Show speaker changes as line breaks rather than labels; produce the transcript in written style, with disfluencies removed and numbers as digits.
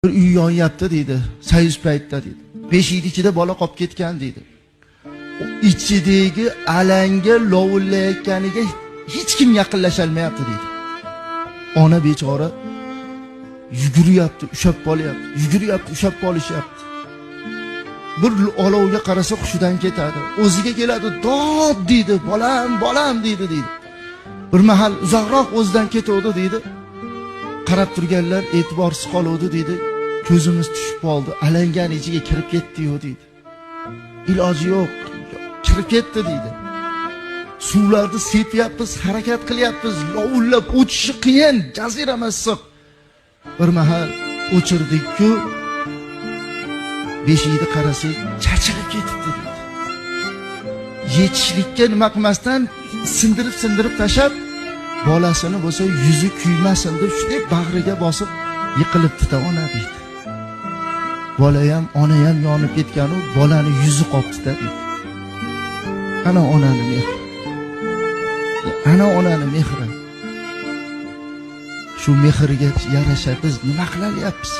Bir uy yonyapti deydi, sayuz paytda deydi. Beshikning ichida bola qolib ketgan deydi. Ichidagi alanga lovullayotganiga hech kim yaqinlasha olmayapti deydi. Ona bechora yuguryapti, ushlab qolyapti, yuguryapti, ushlab qolishyapti. Bir olovga qarasa hushidan ketadi. O'ziga keladi, dod deydi, bolam, bolam deydi deydi. Bir mahal uzoqroq o'zidan ketuvdi deydi. Qarab turganlar e'tiborsiz qoluvdi deydi. Ko'zimiz tushib qoldi, alangani ichiga kirib ketdi-yu deydi. Iloji yo'q, kirib ketdi deydi. Suvlarni sepyapmiz, harakat qilyapmiz, lovullab o'tishi qiyin, jazirama issiq. Bir mahal o'chirdik-ku, beshikni qarasak, chachilib ketibdi deydi. Yetishlikka nima qilmasdan sindirib-sindirib tashab, bolasini bo'lsa yuzi kuymasin deb shunday bag'riga bosib yiqilibdi-da ona deydi. Bola ham, ona ham yonib ketgan-u, bolani yuzi qopti-da deydi. Ana onani mehri. Ana onani mehri. Shu mehrga yarasha biz nima qilyapmiz?